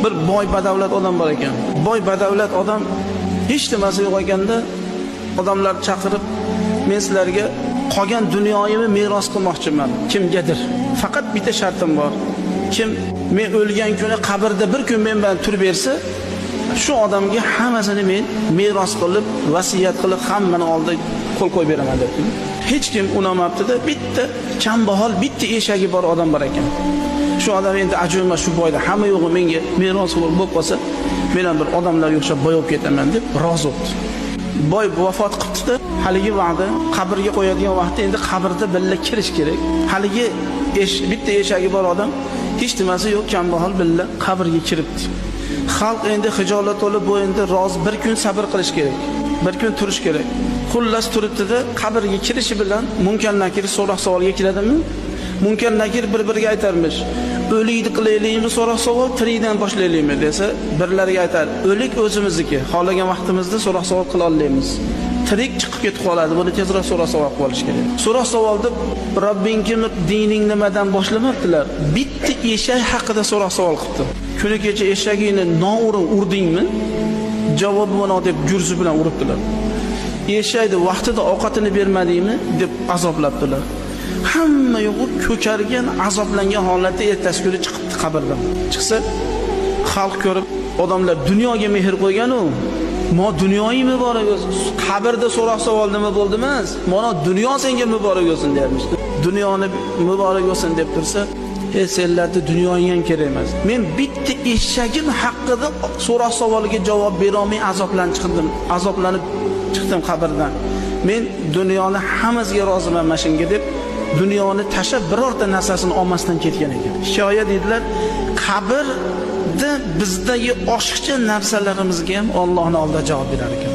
Bir boy badavlat odam bor ekan. Boy badavlat odam hech nimasi yo'q ekanda odamlar chaqirib, men sizlarga qolgan dunyoyimni meros qilmoqchiman kimgadir. Faqat bitta shartim bor. Kim men o'lgan kuni qabrda bir kun men bilan turib bersa, shu odamga hammasini men meros qilib, vasiyat qilib, hammani oldida qo'l qo'yib beraman debdi. Hech kim unamabdi-da, bitta kambag'al, bitta eshagi bor odam bor ekan. Shu odam endi ajoyib shu boyda hamma yo'g'i menga meros bo'lib qolsa, men ham bir odamlarga o'xshab boy bo'lib ketaman deb rozi bo'ldi. Boy vafot qilibdi-da, haligi vaqtda qabrga qo'yadigan vaqtda endi qabrda birga kirish kerak. Haligi bitta eshagi bor odam hech nimasi yo'q, kambag'al birga qabrga kiribdi. Xalq endi xijolat bo'lib, bu endi rozi bir kun sabr qilish kerak. Bir kun turish kerak. Xullas turibdi-da, qabrga kirishi bilan Munkar Nakir so'roq savolga kiradimi? Munkar Nakir bir-biriga aytarmish. O'likni qilaylikmi so'roq savol, tirikdan boshlaylikmi desa, birlariga aytar, o'lik o'zimizniki, xohlagan vaqtimizda so'roq savol qila olamiz. Tirik chiqib ketib qoladi, buni tezroq so'roq savol qilib olish kerak. So'roq savol deb Robbing kim, dining nimadan boshlamabdilar. Bitta eshak haqida so'roq savol qilibdi. Kuni kecha eshagingni noo'rin urdingmi? Javobi mana deb gurzi bilan uribdilar. Eshakni vaqtida ovqatini bermadingmi deb azoblabdilar. Hamma yo'g'i ko'kargan, azoblangan holatda ertasi kuni chiqibdi qabrdan. Chiqsa, xalq ko'rib, odamlar dunyoga mehr qo'ygan-u, "Mo dunyoyi muborak bo'lsin, qabrda so'roq savol nima bo'ldi emas, mana dunyo senga muborak bo'lsin" deyapmiz. Dunyoni muborak bo'lsin deb tursa, "Ey senlarda dunyoing ham kerak emas. Men bitta eshagim haqida so'roq savoliga javob bera olmay azoblanib chiqdim, azoblanib chiqdim qabrdan. Men dunyoni hammasiga roziman mana shunga" deb dunyoni tashlab birorta narsasini olmasdan ketgan ekan. Hikoya deydilar, qabrda bizdagi oshiqcha narsalarimizga ham Allohning oldida javob berar ekan.